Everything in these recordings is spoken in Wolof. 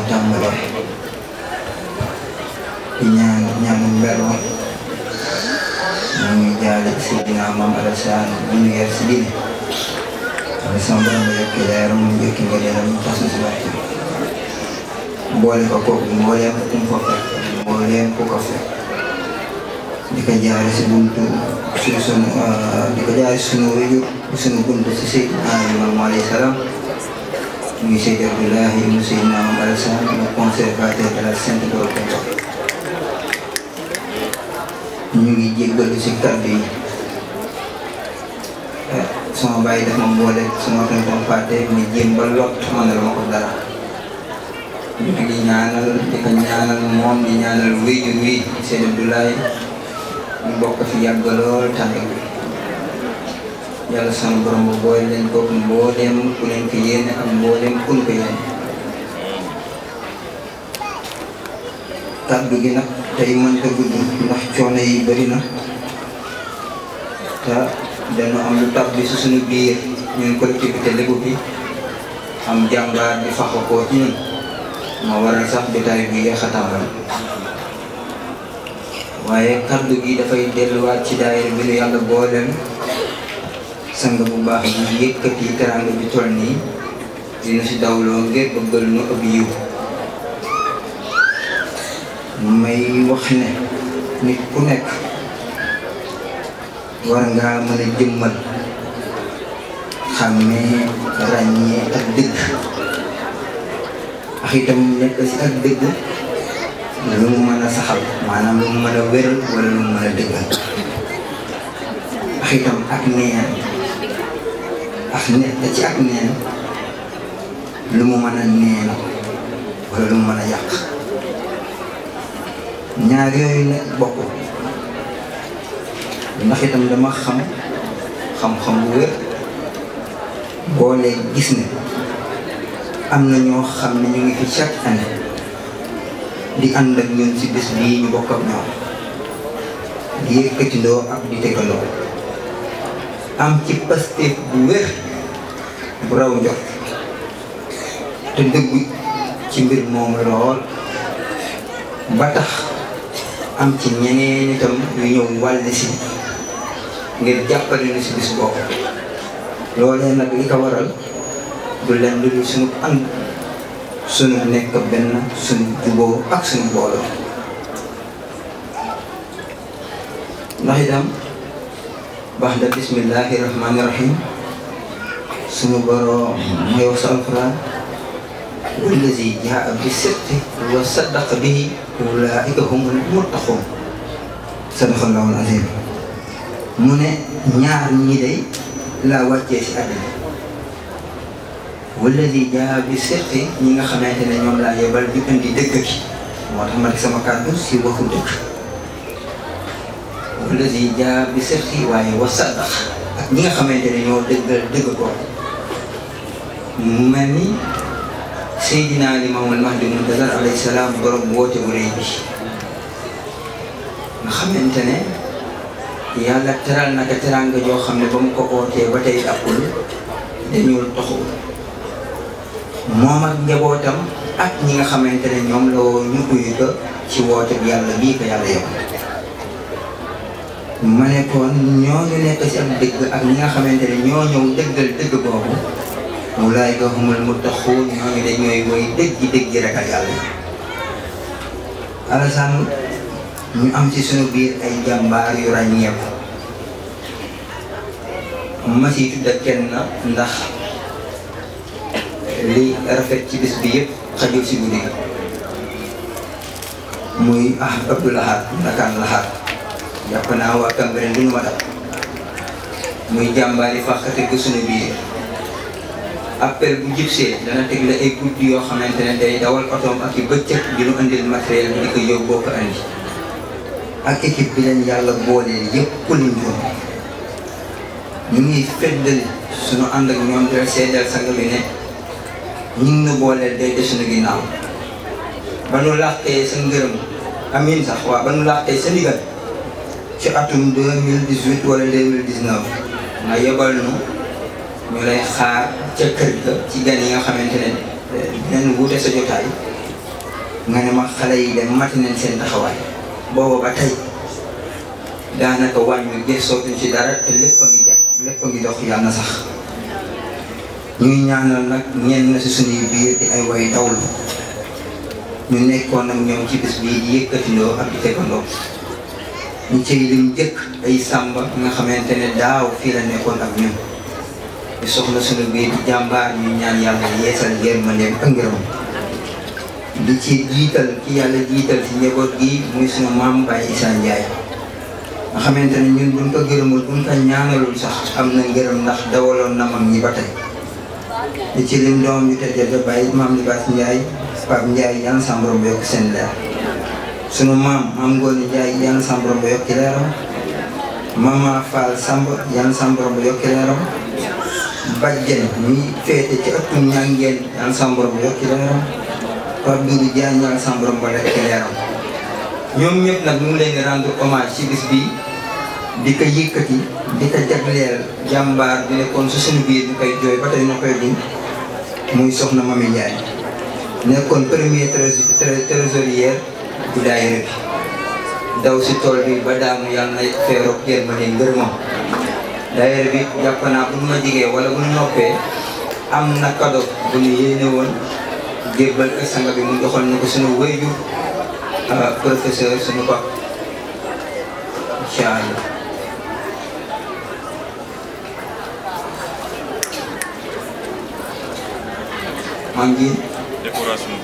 tàmbalee di ñaanu mbir mi ñu ngi jaale Seydina Maam Alassane ñu ngi yar si diine wala sama borom ba yokk leeram mu jëkki nga leeram ñu tas na si waxtu boole ko kooku mbooleem ku mu fa fekk mbooleem ku ko fekk di ko jaare si buntu di ko jaare sunu wéjur sunu buntu si Seydina Limaamu alayhi salaam muy Seydi Abdoulahi mu Seydina Maam Alassane le conservateur de la Sainte Cour ñu ngi jéggalu si kàddu yi sama bàyyi def ma boole sama tonton Pathé mi jéem ba lot mënal ma ko dara ñu ngi ñaanal di ko ñaanal moom di ñaanal wéyjur wi Seydi Abdoulaye ñu bokk fi yàgg lool tànk bi yàlla sama borom bu boole leen ko mbooleem ku leen ko yéene ak mbooleem ku ñu ko yéene kàddu gi nag tey mënta gudd ndax coono yi bëri na te dañu am lu tax bi su suñu biir ñun collectivité Lébu bi am jàmbaar di fax ko ci ñun moo waral sax jotaay bi yéex a tàmbali waaye kàddu gi dafay delluwaat ci daayira bi nu yàlla booleem sang bu baax yi yëkkati teranga bi toll nii dina si dawloo ngir bëggal nu ëpp yiw may wax ne nit ku nekk war ngaa mën a jëmmal xàmmee ràññee ak dëgg ak itam nekk si ak dëgg lu mu mën a saxal maanaam lu mu mën a wéral wala lu mu mën a dëggal ak itam ak neen ak nekk ci ak neen lu mu mën a neen wala lu mu mën a yàq ñaar yooyu nekk bokk ndax itam dama xam-xam bu wér boole gis ne am na ñoo xam ne ñu ngi fi chaque année di ànd ak ñun ci bés bii ñu bokk ak ñoom di yëkkatindoo ak di tegandoo am ci pasteef bu wér bu raw njot te dëggu ci mbir moom lool ba tax am ci ñeneen itam yu ñëw wàll si ngir jàppale ni si bis boobu loolee nag li ko waral du leen lu dul suñu ànd suñu nekk benn suñu juboo ak suñu booloo ndax itam baax da bismillahi rahmaani rahim suñu borom mooy wax sa alquran wallazi jaa bi sidqi wa saddaqa bihi ulaa'ika humul muttaquun sadaqallaahu al-aziim mu ne ñaar ñi day laa wàccee si àddina wallazi jaa bi sidqi ñi nga xamante ne ñoom laa yebal di indi dëgg gi moo tax ma di sama kàddu si waxu dëgg wallazi jaa bi sidqi waaye wa saddaq ak ñi nga xamante ne ñoo dëggal dëgg ko mu mel ni Seydina Limaamu Mahdi Muntazar alayhi salaam borom woote bu rëy bi nga xamante ne yàlla teral naka teranga joo xam ne ba mu ko ootee ba tey dàqul dañoo taxul moom ak njabootam ak ñi nga xamante ne ñoom la woo ñu uyu ko ci woote bi yàlla bii ko yàlla yem ma ne kon ñooñu nekk si ak dëgg ak ñi nga xamante ne ñoo ñëw dëggal dëgg boobu ulaa'ika humul muttaquun ñooñu dañooy woy dëgg ragal yàlla Alassane ñu am ci sunu biir ay jàmbaar yu ràññeeku ma si tudda kenn ndax li rafet ci bis bi yëpp xajul si guddi gi muy Abdou Lahad Ndakaan Lahad jàpp naa waa Cambérène du ñu ma dal muy jàmbaari fàqate gu sunu biir appel bu jibsee dana teg la ay guddi yoo xamante ne day dawal otoom ak i bëccëg di nu indil matériel bi di ko yóbboo ko andi ak équipe bi leen yàlla booleel yëpp liñ doon ñu ngi feddali suñu ànd ak ñoom dina seedeel sang bi ne ñu ngi nu booleel day des suñu ginnaaw ba nu làqee sa ngërëm amin sax waaw ba nu làqee sa ndigal ci atum 2018 wala 2019 nga yebal nu ñu lay xaar ca kër ga ci gan yi nga xamante ne dinañ wuute sa jotaay nga ne ma xale yi de mati nañ seen taxawaay boobu ba tey daanaka wàññi gëstootuñ ci dara te lépp a ngi jag lépp a ngi dox yàlla na sax ñuy ñaanal nag ñenn na si suñuy biir di ay way dawlu ñu nekkoon ak ñoom ci bis bii di yëkkatindoo ak di tegandoo ñu ciy lim jëkk ay sàmba nga xamante ne daaw fii la nekkoon ak ñun di soxla suñu biir di jàmbaar ñu ñaan yàlla yeesal yërmandeem ak ngërëm di ci jiital ki yàlla jiital ci njaboot gi muy suñu maam Baye Issa Ndiaye nga xamante ne ñun buñ ko gërëmul buñ ko ñaanalul sax am na ngërëm ndax dawaloon na mag ñi ba tey di ci lim doom ñu tëddee ba Baye maam Libaas Ndiaye Pape Ndiaye yàlla sa borom yokk seen leer sunu maam am Ngoone Ndiaye yàlla sa borom yokk leeram Mama Fall Samb yàlla sa borom yokk leeram Bajjen mi féete ci ëttum ñangeen yàlla sa borom yokk leeram Pape Doudou Diagne yàlla sa borom ba lekk leeram ñoom ñëpp nag ñu ngi leen di rendre hommage ci bis bi di ko yëkkati di ko jagleel jàmbaar di nekkoon su suñu biir ñu koy jooy ba tey ñu koy duñ muy soxna Mami Ndiaye nekkoon premier trésorier bu daayira bi daw si tool bi ba daanu yàlla na feeroog yërmande ngërëmam daayira bi jàpp naa bu ñu ma jigee wala bu ñu noppee am na cadeau bu ñu yéene woon jébbal ak sanga bi mu joxoon na ko suñu wéyjur professeur suñu pap incha allah maam ji décoration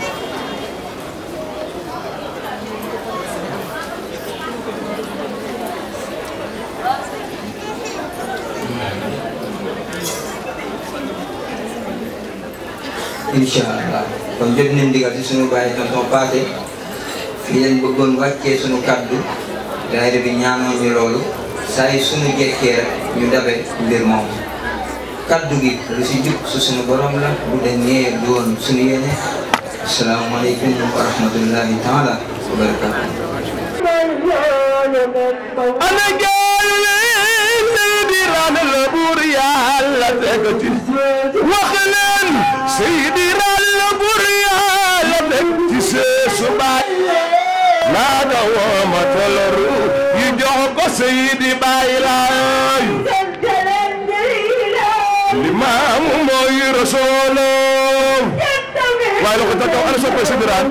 incha allah kon jot nañ ndigal ci suñu bàyyi tonton Paate fii leen bëggoon wàccee suñu kaddu daayira bi ñaanoon ñu loolu saa yi suñu jekkee rek ñu dabe mbir moom kaddu gi lu si jub su suñu borom la bu dañee du woon suñu yéene asalaamaaleykum wa rahmatullahi taala wa barakatuh ana gaayu leen di ran la buur yàlla tegati wax leen Seydi ran la buur yàlla teg ci seesu baay naa da wooma toloru yi jox ko Seydi Baay Laay Limaamu mooy Rasuulu waaye la ko takaw ana soppay Seydi ran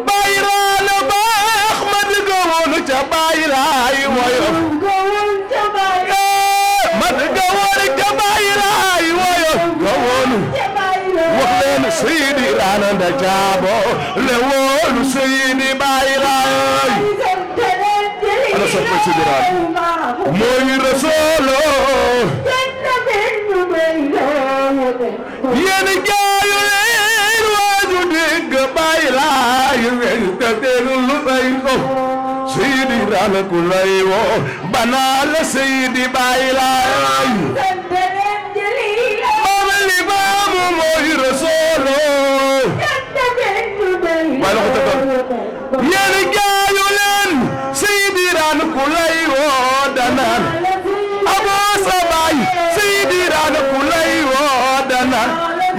Baay Laan baax ma di gawoon ca Baay Laay woyof ma di gawoon ca Baay Laay woyof gawoon wax leen Seydi Laan nda jaabo le woolu Seydi Baay Laay ana soppay Seydi Laan mooy Rasuulu yéen jaayu leen waaju dégg Baay Laay weñ te déglu bay ko Seydi Laan ku lay woo banaa la Seydi Baay Laay moom Limaamu mooy Rasuulu waaye la ko tëkkal yéen jaayu leen Seydi Laan ku lay woo danaan Aboo sa baay Seydi Laan ku lay woo danaan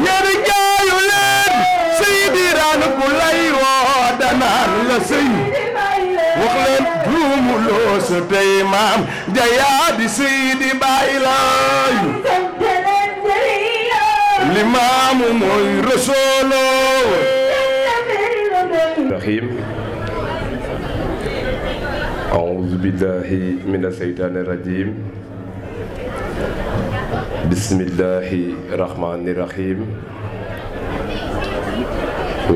yéen jaayu leen Seydi Laan ku lay woo danaan la sëy wax leen juumuloo sa tey maam jayaa di Seydi Baay Laay Limaamu mooy Rasuulu rahim a'uuzu billaahi mina shaytaani rajiim bismillaahi rahmaani rahiim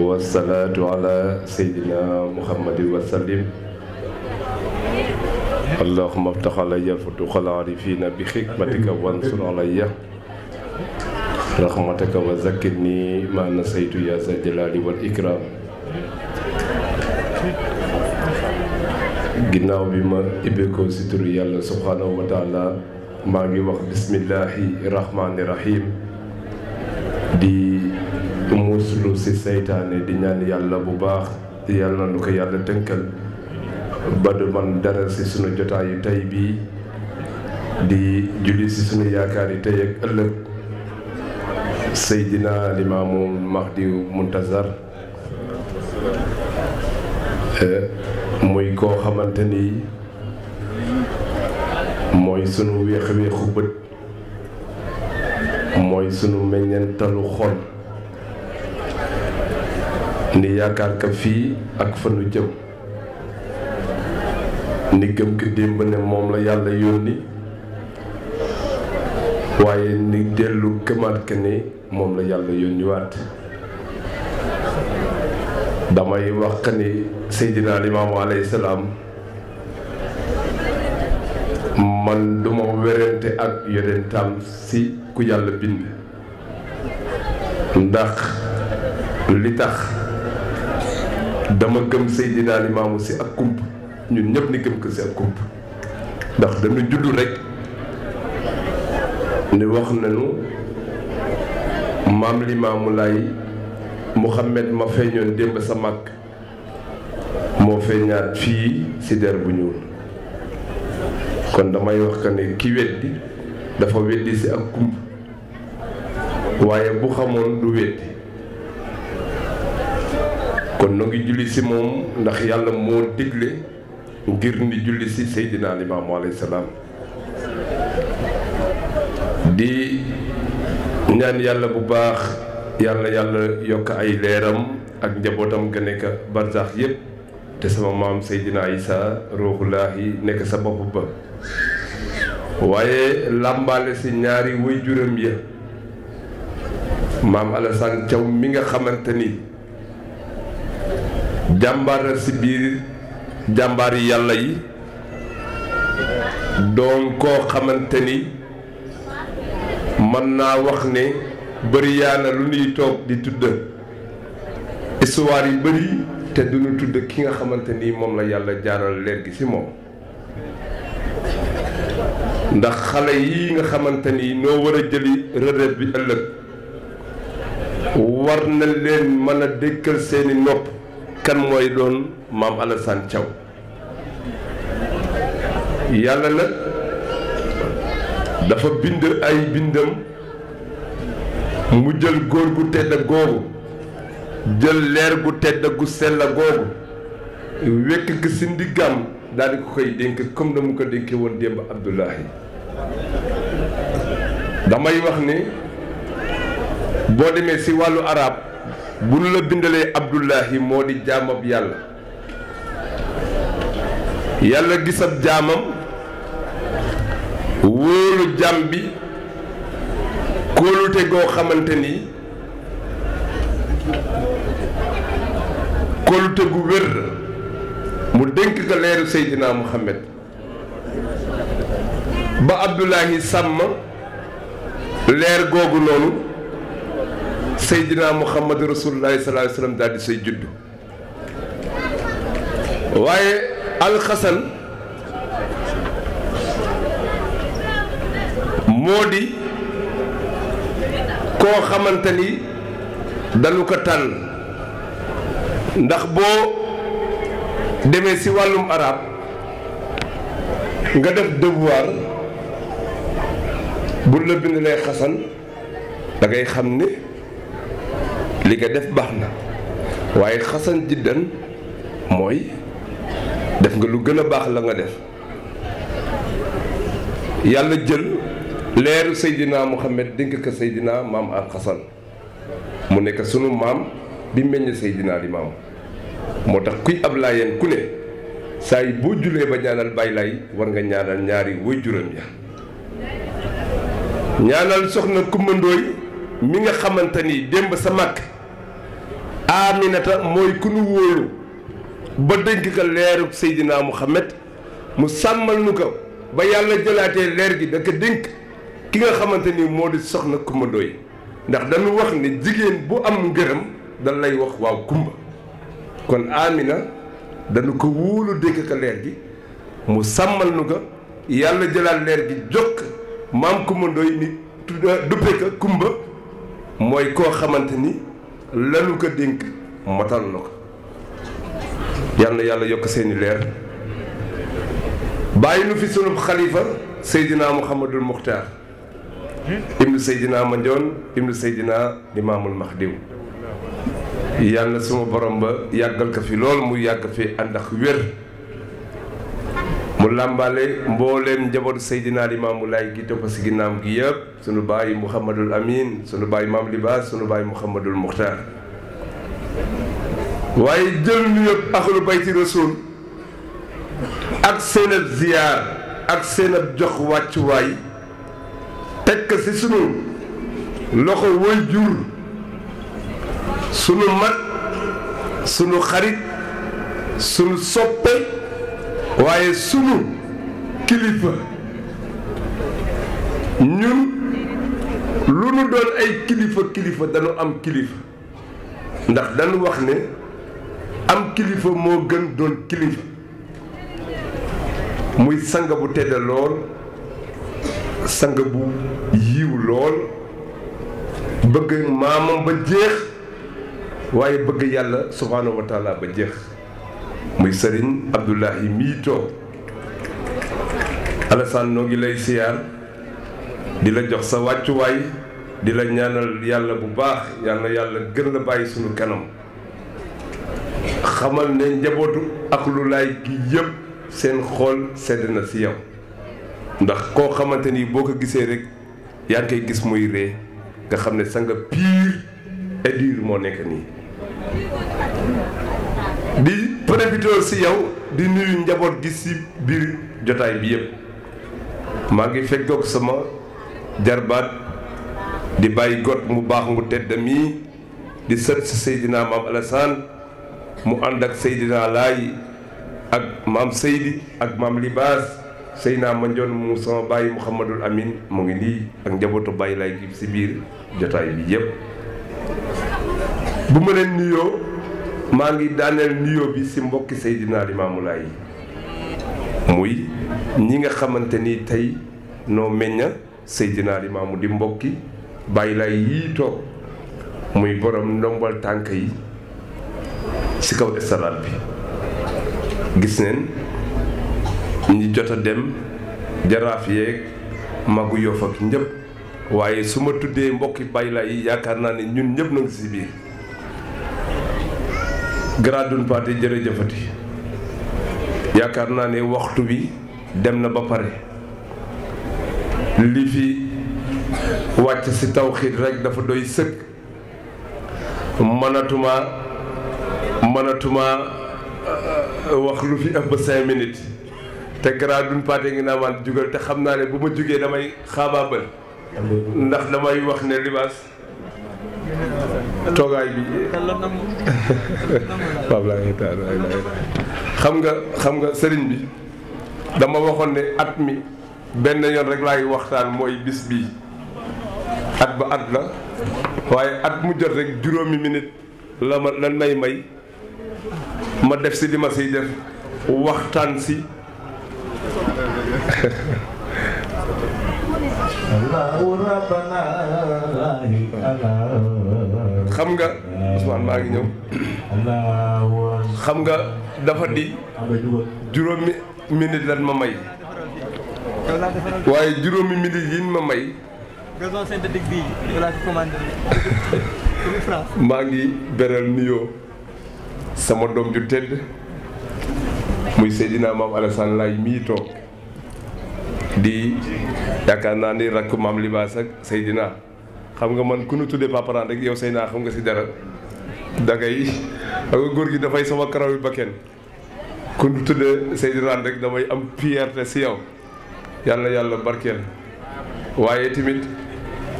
wasalaatu ala seydina muhammadin wa sallim allahumma aftax alayya futuuxal aarifiina bi xikmatika wansur alayya rahmataka wa zakkirni ma nasaytu ya za jalaali wal ikraam ginnaaw bi ma ibbeekoo si turu yàlla subhaanahu wa taala maa ngi wax bismillahi rahmaani rahim di muslu si seytaane di ñaan yàlla bu baax yàlla na nu ko yàlla tënkal ba du man dara si sunu jotaayu tey bii di julli si sunu yaakaar yi tey ak ëllëg Seydina Limaamu Mahdi Muntazar muy koo xamante ni mooy sunu weex-weexu bët mooy sunu meññeentalu xol ni yaakaar ka fii ak fa nu jëm ni gëm ko démb ne moom la yàlla yónni waaye ni dellu gëmaat ka ne moom la yàlla yónni waat damay wax ka ni Seydina Limaamu alayhi salaam man duma werante ak yonentam si ku yàlla bind ndax li tax dama gëm Seydina Limaamu si ak kump ñun ñëpp ni gëm ko si ak kump ndax dañu juddu rekk ni wax nañu maam Limaamu Laay Muhammad ma feeñoon démb sa mag moo feeñaat fii si der bu ñuul kon damay wax que ne ki weddi dafa weddi si ak kump waaye bu xamoon du weddi kon nu ngi julli si moom ndax yàlla moo digle ngir ni julli si Seydina Limaamu alayhi salaam di ñaan yàlla bu baax yàlla yokk ay leeram ak njabootam ga nekk barzax yépp te sama maam Seydina Isa ruuxulaahi nekk sa bopp ba waaye làmbaale si ñaari waajuram ya maam Alassane Thiaw mi nga xamante ni jàmbaar la si biir jàmbaar yi yàlla yi doon koo xamante ni mën naa wax ne bëri yaana lu ñuy toog di tudd histoire yi bëri te duñu tudd ki nga xamante ni moom la yàlla jaaral leer gi ci moom ndax xale yi nga xamante ni noo war a jëli relève bi ëllëg war na leen mën a dëkkal seeni nopp kan mooy doon maam Alassane Thiaw yàlla nag dafa bind ay bindam mu jël góor gu tedd googu jël leer gu tedd gu sell googu wekk ko si ndiggam daal di ko koy dénk comme na mu ko dénke woon démb Abdullahi damay wax ni boo demee si wàllu arab bu nu la bindalee Abdullahi moo di jaamab yàlla yàlla gisab jaamam wóolu jaam bi kóolute goo xamante ni kóolute gu wér mu dénk ko leeru Seydina Muhammad ba Abdullahi sàmm leer googu noonu Seydina Muhammad rasulullahi sallallahu alayhi wa sallam daal di say juddu waaye alxasan moo di koo xamante ni dañu ko tànn ndax boo demee ci wàllum arab nga def devoir bu la bindalee xasan da ngay xam ne li nga def baax na waaye xasan jiddan mooy def nga lu gën a baax la nga def yàlla jël leeru Seydina Muhammad dénk ko Seydina maam al xasan mu nekk sunu maam bi meññ Seydina Limaamu moo tax kuy ab laayeen ku ne saa yi boo julee ba ñaanal Baay Laay war nga ñaanal ñaari waajuram ya ñaanal soxna Kumba Ndooy mi nga xamante ni démb sa mag Aminata mooy ku nu wóolu ba dénk ko leeru Seydina Muhammad mu sàmmal nu ko ba yàlla jëlaatee leer gi da ko dénk ki nga xamante ni moo di soxna Kumba Ndooy ndax dañu wax ne jigéen bu am ngërëm dañ lay wax waaw kumba kon Amina dañu ko wóolu dénk ko leer gi mu sàmmal nu ko yàlla jëlaat leer gi jokk maam Kumba Ndooy ni duppe ko kumba mooy koo xamante ni lanu ko dénk matal na ko yal na yàlla yokk seeni leer bàyyi nu fi sunu xalifa Seydina Mouhamadul Muxtaar ibnu Seydina Mandione ibnu Seydina Limaamul Mahdiw yàlla suma borom ba yàggal ko fi lool mu yàgg fi ànd ak wér mu làmbaale mbooleem njabootu Seydina Limaamu Laay gi topp si ginnaam gi yëpp sunu baay Mouhamadul Amin sunu baay Maam Libaas sunu baay Mouhamadul Muxtaar waaye jël nu yëpp axlu bayti rasul ak seen ab ziyaar ak seen ab jox wàccuwaay teg ko si sunu loxo woy jur sunu mag sunu xarit sunu soppe waaye sunu kilifa ñun lu nu doon ay kilifa dañu am kilifa ndax dañu wax ne am kilifa moo gën doon kilifa muy sang bu tedd lool sang bu yiw lool bëgg maamam ba jeex waaye bëgg yàlla subhaanahu wa taala ba jeex muy sëriñ Abdoulahi mii toog Alassane noo ngi lay siyaar di la jox sa wàccuwaay di la ñaanal yàlla bu baax yàlla gën la bàyyi sunu kanam xamal ne njabootu ak lu laay gi yëpp seen xool sedd na si yow ndax koo xamante ni boo ko gisee rek yaa ngi koy gis muy ree nga xam ne sanga pire et dur moo nekk nii di profité si yow di nuyu njaboot gi si biir jotaay bi yëpp maa ngi fekkook sama jarbaat di bàyyi got mu baax mu tedd mii di sët si Seydina Maam Alassane mu ànd ak Seydina Laay ak maam Seydi ak maam Libaas Seydina Mandione mu sama bàyyi Mouhamadul Amin mu ngi nii ak njabootu bàyyi laay gi si biir jotaay bi yëpp bu ma leen nuyoo maa ngi daaneel nuyoo bi si mbokki Seydina Limaamu Laay muy ñi nga xamante ni tey noo meñña Seydina Limaamu di mbokki bàyyi laay yii toog muy borom ndombal tànk yi si kaw estalaat bi gis neen ñi jot a dem jaraaf yeeg magu Yoff ak ñëpp waaye su ma tuddee mbokki bàyyi laay yi yaakaar naa ne ñun ñëpp na ngi si biir Garadoune Pathé jërëjëfati yaakaar naa ne waxtu bi dem na ba pare li fi wàcc si tawxiid rek dafa doy sëkk mënatuma wax lu fi ëpp 5 minutes te Garadoune Pathé ngi naa man jugal te xam naa ne bu ma jugee damay xaabaabal ndax damay wax ne Libaas toogaay bi xam nga sëriñ bi dama waxoon ne at mi benn yoon rek laay waxtaan mooy bis bii at ba at la waaye at mu jot rek juróomi minute la ma lan may ma def si li ma siy def waxtaan si xam nga Ousmane maa ngi ñëw xam nga dafa di juróomi minute lan ma may waaye juróomi minute yi ma may maa ngi beral nuyoo sama doom ju tedd muy Seydina Maam Alassane Laay mii toog di yaakaar naa ni rakk Maam Libaas ak Seydina xam nga man ku nu tuddee paparaan rek yow Seydina xam nga si dara dangay xam nga góor gi dafay sama karaw yi ba kenn ku nu tuddee Seydina rek damay am fierté si yow yàlla barkeel waaye tamit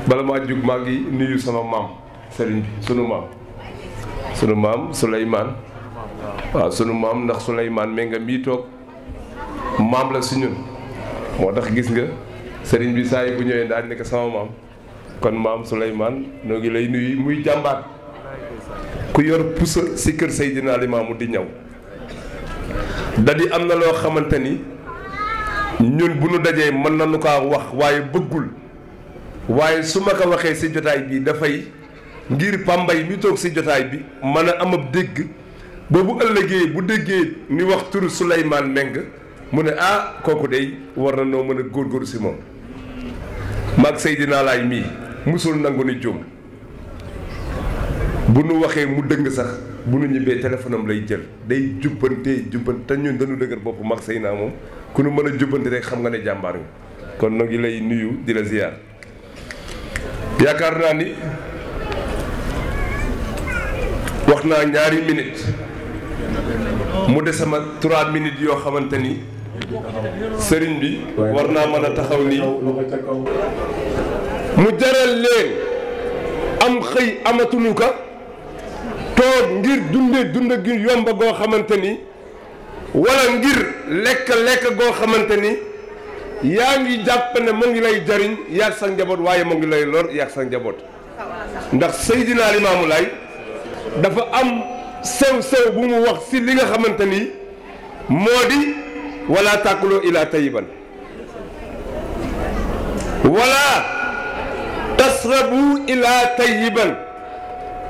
bala maa jug maa ngi nuyu sama maam sëriñ bi sunu maam Souleymane waaw sunu maam ndax Souleymane mais nga mii toog maam la si ñun moo tax gis nga sëriñ bi saa yi bu ñëwee daal nekk sama maam kon maam Souleymane noo ngi lay nuyu muy jàmbaat ku yor pusa si kër Seydina Limaamu di ñëw da di am na loo xamante ni ñun bu nu dajee mën nañu kaa wax waaye bëggul waaye su ma ko waxee si jotaay bi dafay ngir pambay mi toog si jotaay bi mën a am ab dégg boobu ëllëgee bu déggee ni wax turu Souleymane Meng mu ne ah kooku dey war na noo mën a góorgóorlu si moom maag Seydina Laay mii musul nangu ni juum bu nu waxee mu dëng sax bu nu ñibbee téléphone am lay jël day jubbante te ñun dañu dëgër bopp mag say naa moom ku nu mën a jubbante rek xam nga ne jàmbaar nga kon noo ngi lay nuyu di la ziar yaakaar naa ni wax naa ñaari minutes mu des sama 3 minutes yoo xamante ni sëriñ bi war naa mën a taxaw nii mu jaral leen am xëy amatunu ka toog ngir dund gi yomba goo xamante ni wala ngir lekk goo xamante ni yaa ngi jàpp ne mu ngi lay jariñ yaag sa njaboot waaye mu ngi lay lor yaag sa njaboot ndax Seydina Limaamu Laay dafa am sew bu mu wax si li nga xamante ni moo di wala tàkkuloo ilaa tayiban wala tasrabu ilaa tayiban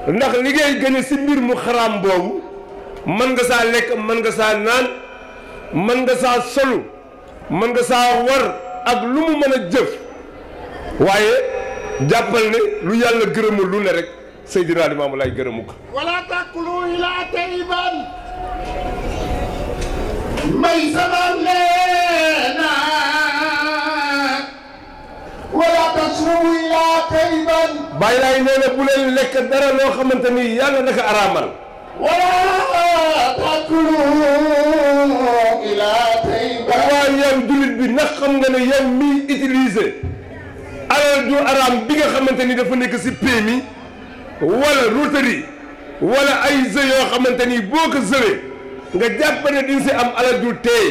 ndax li ngay gën si mbir mu xaraam boobu mën nga saa lekk mën nga saa naan mën nga saa solu mën nga saa war ak lu mu mën a jëf waaye jàppal ne lu yàlla gërëmul lu ne rek Seydina Limaamu Laay gërëmu ko wala tàkkuloo ilaa tayiban may sama leena wala tasrabu ilaa tayiban bàyyi laay nee na bu leen lekk dara loo xamante ni yàlla naka araamal wala tàkkuloo ilaa tayiban waaye yow jullit bi ndax xam nga ne yow miy utiliser alal ju araam bi nga xamante ni dafa nekk si PMI wala loterie wala ay jeux yoo xamante ni boo ko jëlee nga jàpp ne di si am alal ju teey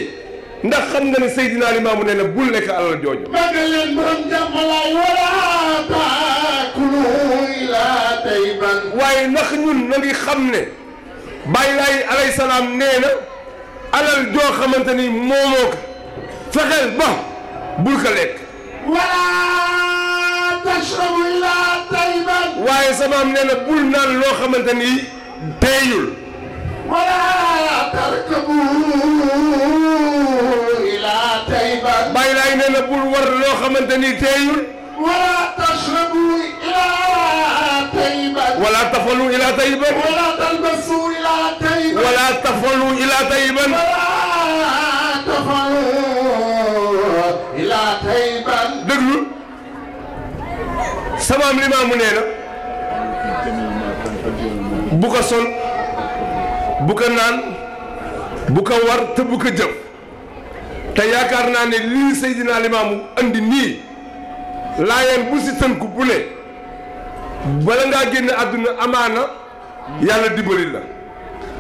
ndax xam nga ne Seydina Limaamu nee na bul lekk alal jooju. magal leen borom jàmmalaay wala taakulu ilaa tayiban waaye ndax ñun na ngi xam ne Baay Laay alayhi salaam nee na alal joo xamante ni moomoo ko fexeel ba bul ko lekk. wala tashrabu ilaa tayiban waaye samaam nee na bul naan loo xamante ni teeyul. wala tarkabu ilaa tayiban Baay Laay nee na bul war loo xamante ni teeyul. wala tashrabu ilaa tayiban wala tafalu ilaa tayiban wala talbasu ilaa tayiban wala tafalu ilaa tayiban wala tafalu ilaa tayiban déglu samaam Limaamu nee na bu ko sol bu ko naan bu ko war te bu ko jëf te yaakaar naa ne lii Seydina Limaamu andi nii laayeen bu si tënku bu ne bala ngaa génn àdduna amaana yàlla dimbali la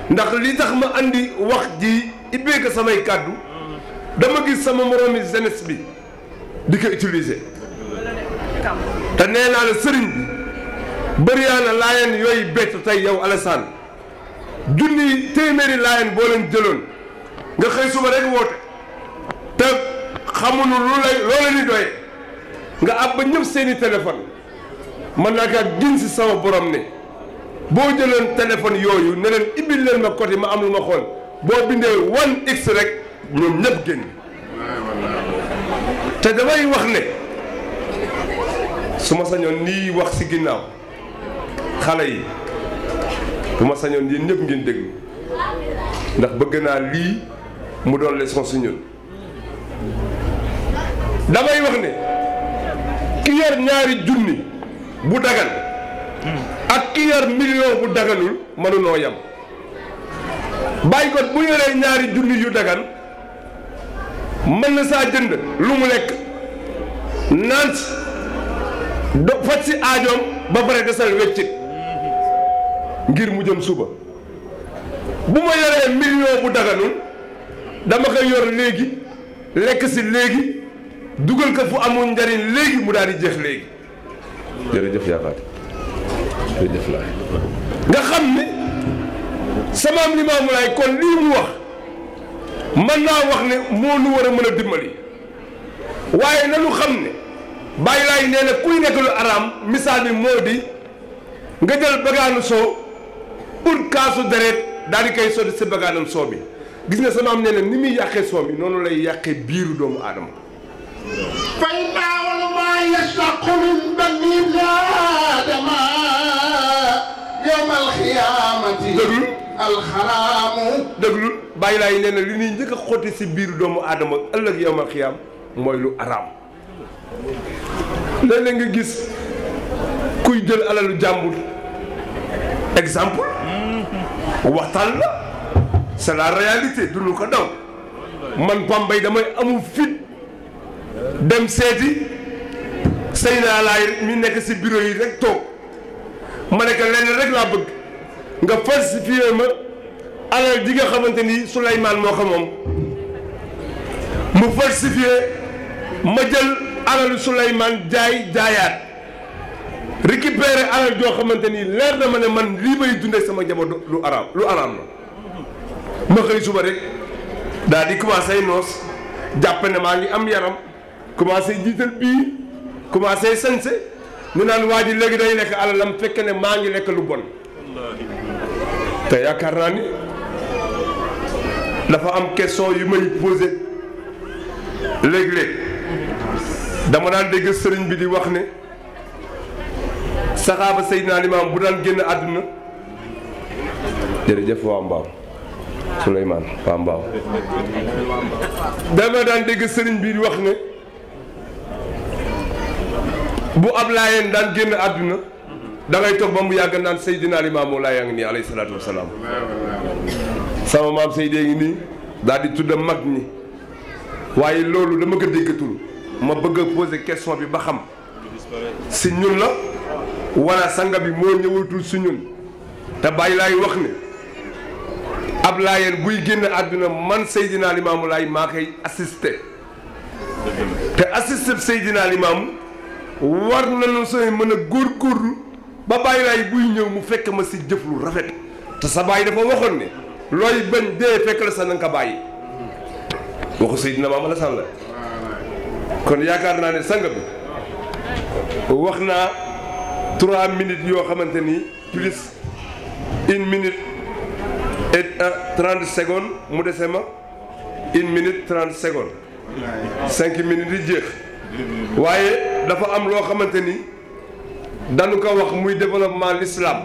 ndax li tax ma andi wax ji ibbee ko samay kàddu dama gis sama moroomi jeunesse bi di ko utiliser te nee naa la sëriñ bi bëri na laayeen yooyu bett tey yow Alassane junni téeméeri laayeen boo leen jëloon nga xëy suba rek woote te xamuñu loola ni doye nga ab ba ñëpp seeni téléphone mën naa kaa gin si sama borom ne boo jëloon téléphone yooyu ne leen ibbil leen ma côté ma am lu ma xool boo bindee 1x rek ñoom ñëpp génn te damay wax ne su ma sañoon nii wax si ginnaaw xale yi bu ma sañoon yéen ñëpp ngeen déglu ndax bëgg naa lii mu doon leçon si ñun damay wax ne ki yor ñaari junni bu dagan ak ki yor million bu daganul mënunoo yam bàyyi ko bu yoree ñaari junni yu dagan mën na saa jënd lu mu lekk naan do faj si aajoom ba pare desal weccit ngir mu jëm suba bu ma yoree million bu daganul dama koy yor léegi lekk si léegi dugal ko fu amul njariñ léegi mu daal di jeex léegi jërëjëf yaakaar jërëjëf laay nga xam ne samaam Limaamu Laay kon lii mu wax mën naa wax ne moo nu war a mën a dimbali waaye nanu xam ne Baay Laay nee na kuy nekk lu araam misaal bi moo di nga jël bagaanu soo ut kaasu deret daal di koy sotti si bagaanam soo bi gis nga samaam nee na ni muy yàqee soo bi noonu lay yàqee biiru doomu aadama فإن أول ما يشتق من بني آدم يوم القيامة déglu الخرام déglu bàyyi laay nee na li ñuy njëkk a xotti si biir doomu aadama ëllëg yawmal xiyaam mooy lu araam léeg-léeg nga gis kuy jël alalu jàmbur exemple waxtaan la c'est la réalité du lu ko daw man Pambay damay amul fit dem seeti Seyna Laay mi nekk si bureau yi rek toog ma ne que lenn rek laa bëgg nga falsifier ma alal ji nga xamante ni Souleymane moo ko moom mu falsifier ma jël alalu Souleymane jaayaat récupérer alal joo xamante ni leer na ma ne man lii may dundee sama njaboot lu araam la ma xëy suba rek daal di commencé noos jàpp ne maa ngi am yaram commencé jiital bii commencé sañse ñu naan waa ji léegi day lekk alalam fekk ne maa ngi lekk lu bon te yaakaar naa ni dafa am question yu may posé léeg-léeg dama daan dégg sëriñ bi di wax ne saxaaba Seydina Limaam bu daan génn àdduna jërëjëf waa Mbaaw Souleymane waa Mbaaw dama daan dégg sëriñ bi di wax ne bu ab laayeen daan génn àdduna da ngay toog ba mu yàgg naan Seydina Limaamu Laay a ngi nii alayhi salaatu wa salaam sama maam Seydee ngi nii daal di tudd mag ñi waaye loolu dama ko déggatul ma bëgg a poser question bi ba xam si ñun la wala sanga bi moo ñëwatul si ñun te bàyyi laay wax ne ab laayeen buy génn àdduna man Seydina Limaamu Laay maa koy assisté te assisté Seydina Limaamu war nañu sooy mën a góorgóorlu ba bàyyi laay buy ñëw mu fekk ma si jëf lu rafet te sa bàyyi dafa waxoon ne looy bañ dee fekk la sa na nga ko bàyyi waxu Seydina Maam Alassane la kon yaakaar naa ne sang bi wax naa 3 minutes yoo xamante ni plus 1 minute et 30 secondes mu dese ma 1 minute 30 secondes 5 minutes yi jeex waaye dafa am loo xamante ni dañu ko wax muy développement l'islam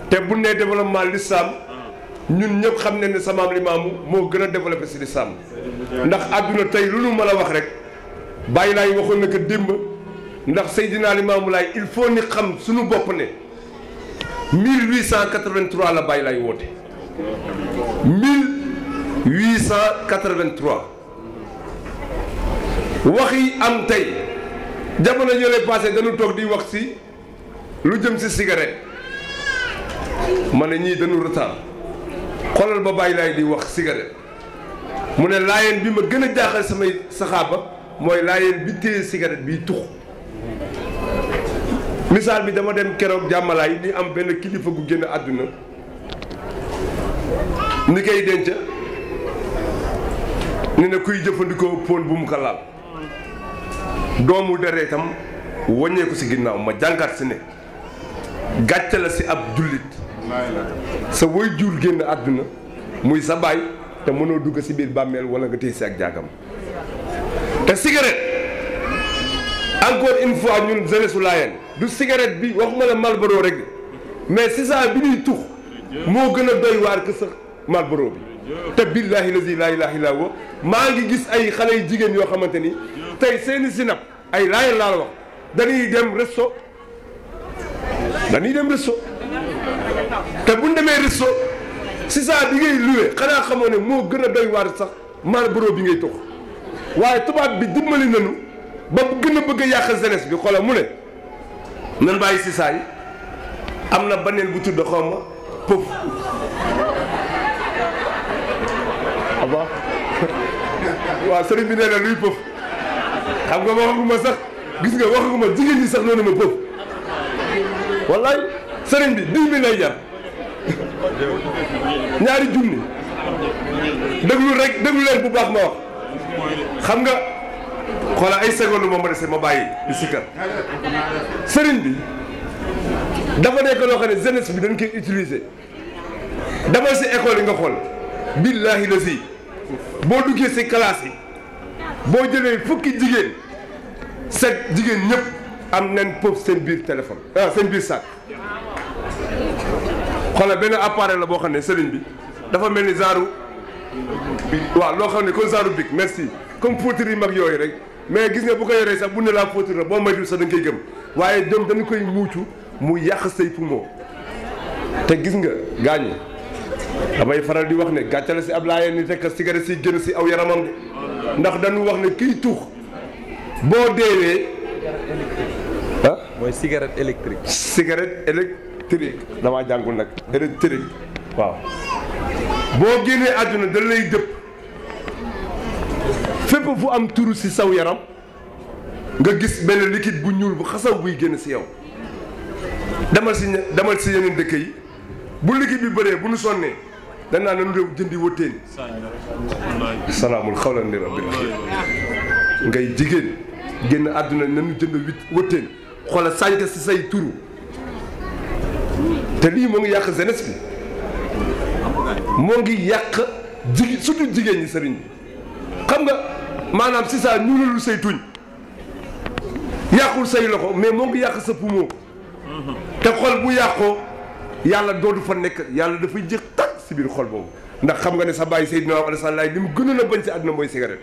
te bu nee développement l'islam ñun ñëpp xam ne ne sa maam Limaamu moo gën a développé si l'islam ndax àdduna tey lu nu mën a wax rek bàyyi laay waxoon na ko démb ndax Seydina Limaamu Laay il faut ni xam suñu bopp ne 1883 la bàyyi laay woote 1883 wax yi am tey jamono yële passé dañu toog di wax si lu jëm si cigarette ma ne ñii dañu retard xoolal ba bàyyi laay di wax cigarette mu ne laayeen bi ma gën a jaaxal samay saxaaba mooy laayeen bi téye cigarette biy tux misaal bi dama dem keroog jàmmalaay di am benn kilifa gu génn àdduna ni koy denc ni ne kuy jëfandikoo pon bu mu ko laal doomu deretam wàññeeku si ginnaaw ma jàngat si ne gàcce la si ab jullit sa way jur génn àdduna muy sa baay te mënoo dugg si biir bàmmeel wala nga téye si ak jaagam te cigarette encore une fois ñun jeunesse su Laayeen du cigarette bi waxuma la Marlboro rek mais si saa bi ñuy tux moo gën a doy waar que sa Marlboro bi te billahi lazi laa ilaaha illa huwa maa ngi gis ay xale yu jigéen yoo xamante ni tey seeni sinap ay Laayeen laa la wax dañuy dem resto te bu ñu demee resto si saa bi ngay loué xanaa xamoo ne moo gën a doy waar sax Marlboro bi ngay tux waaye tubaab bi dimbali nañu ba gën a bëgg a yàq jeunesse bi xoolal mu ne nan bàyyi si saa yi am na beneen bu tudd xaw ma pëf aba waaw sëriñ bi nee na luy pëf xam nga waxaguma sax gis nga waxaguma jigéen ñi sax noonu ma pëf wallaay sëriñ bi 10 000 lay jar ñaari junni déglu leen bu baax ma wax xam nga xoola ay seconde moom ma dese ma bàyyi di sikkar sëriñ bi dafa nekk loo xam ne jeunesse bi dañ koy utiliser dama si école yi nga xool billahi la si boo duggee si classe yi boo jëlee fukki jigéen 7 jigéen ñëpp am nañ pop seen biir téléphone seen biir sac xoolal benn appareil la boo xam ne sëriñ bi dafa mel ni genre waaw loo xam ne comme genre bic merci comme fóotir yi mag yooyu rek mais gis nga bu ko yoree sax bu ne laa fóotir la boo moytuwul sax da nga koy gëm waaye ñoom dañu koy muucu mu yàq say poumon te gis nga gaañ damay faral di wax ne gàccale si ab laayeen ni fekk cigarette si génn si aw yaramam de ndax dañu wax ne kiy tuux boo deewee ah mooy cigarette électrique. cigarette électrique damaa jàngul nag électrique waaw boo génnee àdduna da lay dëpp fépp fu am turu si saw yaram nga gis benn liquide bu ñuul bu xasaw buy génn si yow demal si yeneen dëkk yi bu liquide bi bëree bu nu sonnee danaa nañu réew jëndi wëttéen salaamul xawlan li rabbil ngay jigéen génn àdduna nañu jënd wëttéen xoola sànq si say turu te lii moo ngi yàq jeunesse bi moo ngi yàq surtout jigéen ñi sëriñ bi xam nga maanaam si saa ñuulalu say tuñ yàqul say loxo mais moo ngi yàq sa poumon te xol bu yàqoo yàlla dootu fa nekk yàlla dafay jëx tàkk si biir xol boobu ndax xam nga ne sa bàyyi Seydina Muhammad sallallahu alayhi wa sallam li mu gënoon a bañ si àdduna mooy cigarette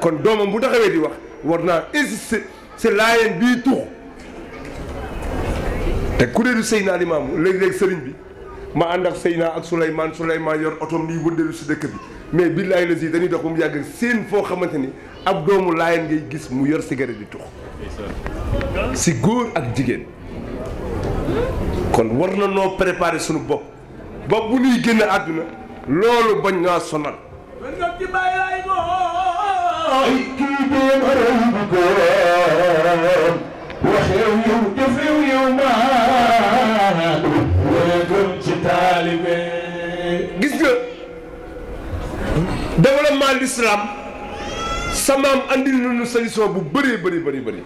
kon doomam bu taxawee di wax war naa insister si laayeen bii tux te kuréelu Seydina Limaamu léeg-léeg sëriñ bi ma ànd ak Seydina ak Souleymane yor otom nii wëndeelu si dëkk bi mais billaay la si dañuy dox ba mu yàgg seen foo xamante ni ab doomu laayeen ngay gis mu yor cigarette di tux si góor ak jigéen kon war na noo préparer suñu bopp bopp bu ñuy génn àdduna loolu bañ naa sonal waxew yow jëfew yow maa wéegëm ci taalibe gis nga développement l'islam samaam andil nañu solution bu bëree bëri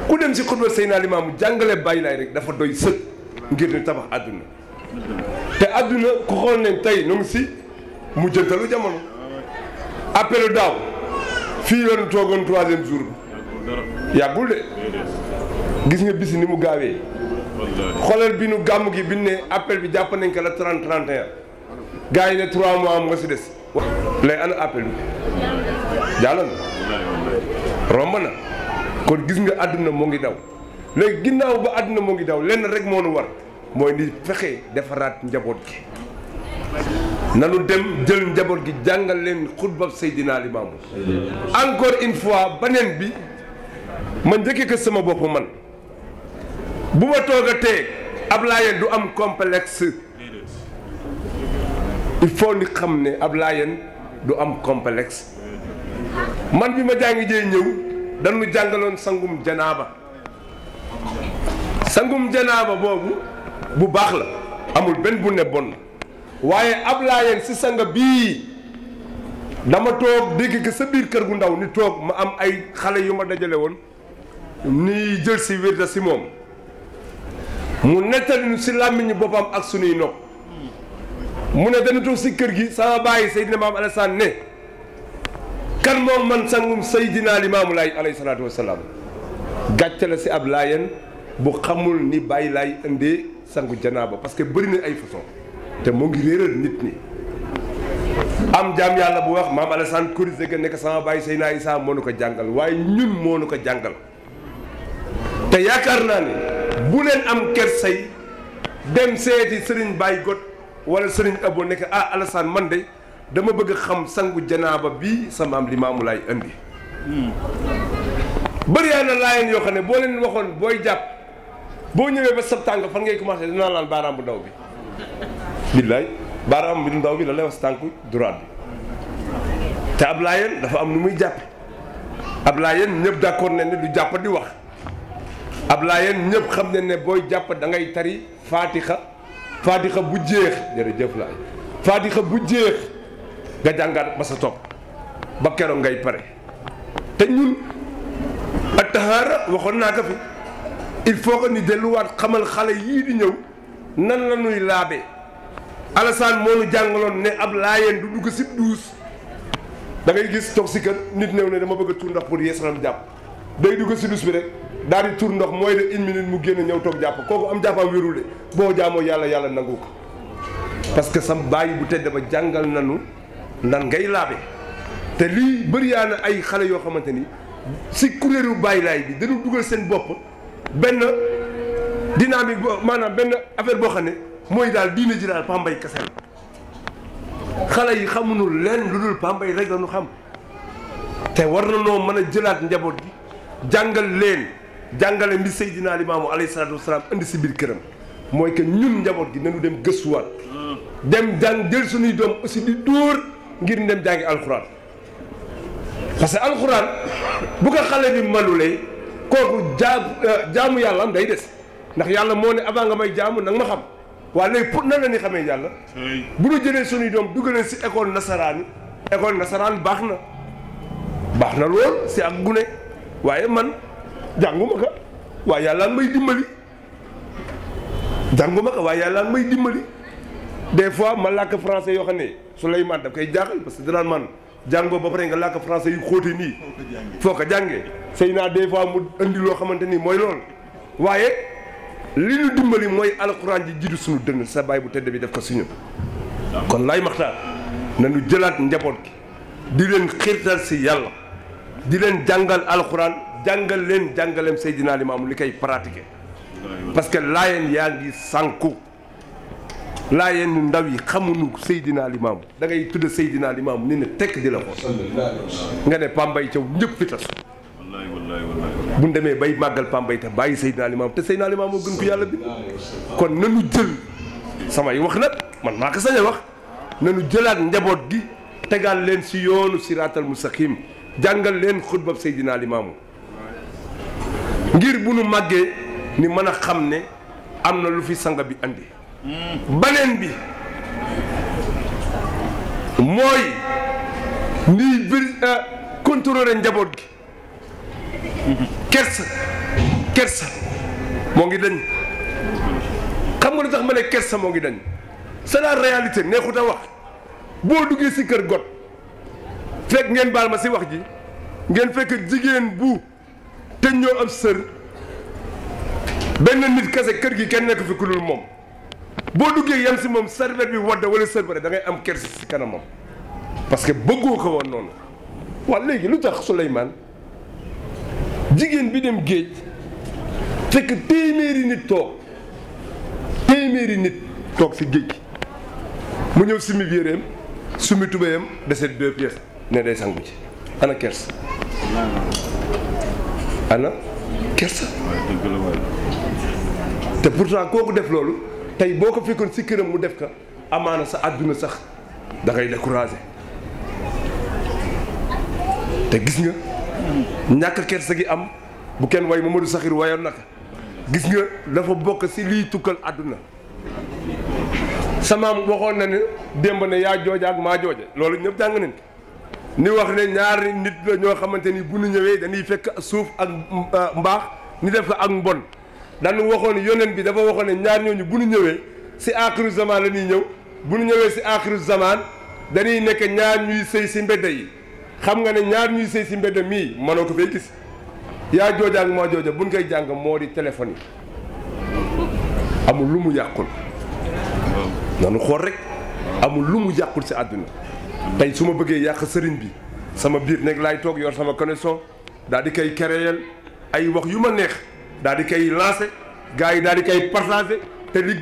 ku dem si xutba Seydina Limaamu jàngale bàyyi laay rek dafa doy sëg ngir ne tabax àdduna te àdduna ku xool ne tey nu ngi si mu jëntalu jamono appelu daaw fii yoonu toogoon 3e jour bi yàggul de gis nga bisi ni mu gaawee xoolal bi nu gàmm gi bi ne appel bi jàpp nañ ko la 30 31 gars yi ne 3 mois moo si des lay ana appel bi jàll na romb na kon gis nga àdduna moo ngi daw léegi ginnaaw ba àdduna moo ngi daw lenn rek moo nu war mooy ni fexe defaraat njaboot gi nanu dem jël njaboot gi jàngal leen xutbab Seydina Limaamu encore une fois beneen bi ma njëkkee ko sama bopp man bu ma toogatee ab laayeen du am complexe il faut ni xam ne ab laayeen du am complexe man bi ma jàngi jee ñëw dañu jàngaloon sangum janaaba boobu bu baax la amul benn bu ne bon waaye ab laayeen si sanga bii dama toog dégg ko sa biir kër gu ndaw ni toog ma am ay xale yu ma dajale woon ni jël si wirda si moom mu nettali nu si làmmiñu boppam ak sunuy nopp mu ne dana toog si kër gi sama bàyyi Seydina Maam Alassane ne kan moom man sangum Seydina Limaamu Laay alayhi salaatu wasalaam gàcce la si ab laayeen bu xamul ni bàyyi laay indee sangu janaaba parce que bëri na ay façon te moo ngi réeral nit ñi am jaam yàlla bu wax Maam Alassane corrigé que nekk sama bàyyi Seydina Isaa moo nu ko jàngal waaye ñun moo nu ko jàngal te yaakaar naa ne bu leen am kersay dem seeti sëriñ Baye Got wala sëriñ Abo nekk ah Alassane man de dama bëgg xam sangu janaaba bi sama am Limaamu Laay indi bëri na laayeen yoo xam ne boo leen waxoon booy jàpp boo ñëwee ba sab tànk fan ngay commencé dinaa laan baaraam bu ndaw bi billaay baaraam bi ndaw bi la lay wax tànk droite bi te ab laayeen dafa am nu muy jàppe ab laayeen ñëpp d'accord ne du jàpp di wax ab laayeen ñëpp xam ne booy jàpp da ngay tari faatixa bu jeex jërëjëf laay faatixa bu jeex nga jàngaat ba sa topp ba keroog ngay pare te ñun ak tahaara waxoon naa ko fi il faut que ñu delluwaat xamal xale yii di ñëw nan la ñuy laabee Alassane moo nu jàngaloon ne ab laayeen du dugg si duus da ngay gis toog si kër nit ñëw ne dama bëgg a tuur ndox pour yeesalam jàpp day dugg si duus bi rek daal di tuur ndox mooy de 1 minute mu génn ñëw toog jàpp kooku am jàppam wérul de boo jaamoo yàlla nangu ko parce que sam bàyyi bu tedd ba jàngal nanu nan ngay laabe te lii bëri yaa na ay xale yoo xamante ni si kuréelu Baay Laay bi dañu dugal seen bopp benn dynamique maanaam benn affaire boo xam ne mooy daal diine ji daal Pambay kese la xale yi xamuñu leen lu dul Pambay rek la ñu xam te war na noo mën a jëlaat njaboot gi jàngal leen jàngale mbi Seydina Limaamu alayhi salaatu wasalaam indi si biir këram mooy que ñun njaboot gi nañu dem gëstuwaat dem jàng jël suñuy doom aussi di dóor ngir dem jàngi alxuraan parce que alxuraan bu ko xale bi manulee kooku jaamu yàlla am day des ndax yàlla moo ne avant nga may jaamu nag ma xam waaye léegi pour nan la ni xamee yàlla bu ñu jëlee suñuy doom dugaleen si école nasaraan baax na lool si ak gune waaye man jànguma ko waaye yàlla may dimbali des fois ma làkk français yoo xam ne Souleymane daf koy jaaxal parce que danaan man jàngoo ba pare nga làkk français yu xóote nii foo ko jàngee sëy naa des fois mu indi loo xamante nii mooy loolu waaye li ñu dimbali mooy alxuraan ji jiitu suñu dënn sa baay bu tedd bi def ko suñu kon lay maxtaar nañu jëlaat njaboot gi di leen xiirtal si yàlla di leen jàngal alxuraan jàngal leen jàngaleem Seydina Limaamu li koy pratiquer parce que laayeen yaa ngi sànku laayeen ñu ndaw yi xamuñu Seydina Limaamu da ngay tudd Seydina Limaamu ni ne tekk di la ko nga ne Pambay Thiaw ñëpp fi tas bu ñu demee bay màggal Pambay te bàyyi Seydina Limaamu te Seydina Limaamu moo gën ko yàlla bi kon nanu jël samay wax nag man maa ko sañ a wax nanu jëlaat njaboot gi tegal leen si yoonu siraatal mustaqim jàngal leen xutbab Seydina Limaamu ngir bu nu màggee ni mën a xam ne am na lu fi sanga bi andi baneen bi mooy nii bëri contrôler njaboot gi kersa moo ngi dañ xam nga lu tax ma ne kersa moo ngi dañ c'est la réalité neexut a wax boo duggee si kër got fekk ngeen baal ma si wax ji ngeen fekk jigéen bu te ñoo ab sër benn nit kese kër gi kenn nekk fi ku dul moom boo duggee yem si moom serviette bi wadda wala serviette da ngay am kersi si kanamam parce que bëggoo ko woon noonu waaw léegi lu tax Souleymane jigéen bi dem géej fekk téeméeri nit toog si géej gi mu ñëw simi biireem sumi tubéyam deset 2 pièces ne day sangu ci ana kersa te pourtant kooku def loolu tey boo ko fekkoon si këram mu def ka amaana sa àdduna sax da ngay découragé te gis nga ñàkk kersa gi am bu kenn way Mamadou Sakhir wayoon naka gis nga dafa bokk si liy tukkal àdduna samaam waxoon na ne démb ne yaa jooja ak maa jooja loolu ñëpp jàng nañ ni wax ne ñaari nit la ñoo xamante ni bu ñu ñëwee dañuy fekk suuf ak mbaax ni def ko ak mbon dañu waxoon yonent bi dafa waxoon ne ñaar ñooñu bu ñu ñëwee si aaxiru zamaan la ñuy ñëw bu ñu ñëwee si aaxiru zamaan dañuy nekk ñaar ñuy sëy si mbedd yi xam nga ne ñaar ñuy sëy si mbedd mii mënoo ko fay gis yaa jooja ak maa jooja buñ koy jàng moo di téléphone yi amul lu mu yàqul nanu xool rek amul lu mu yàqul si àdduna tey su ma bëggee yàq sëriñ bi sama biir nekk laay toog yor sama connexion daal di koy créer ay wax yu ma neex daal di koy lancer gars yi daal di koy partager te li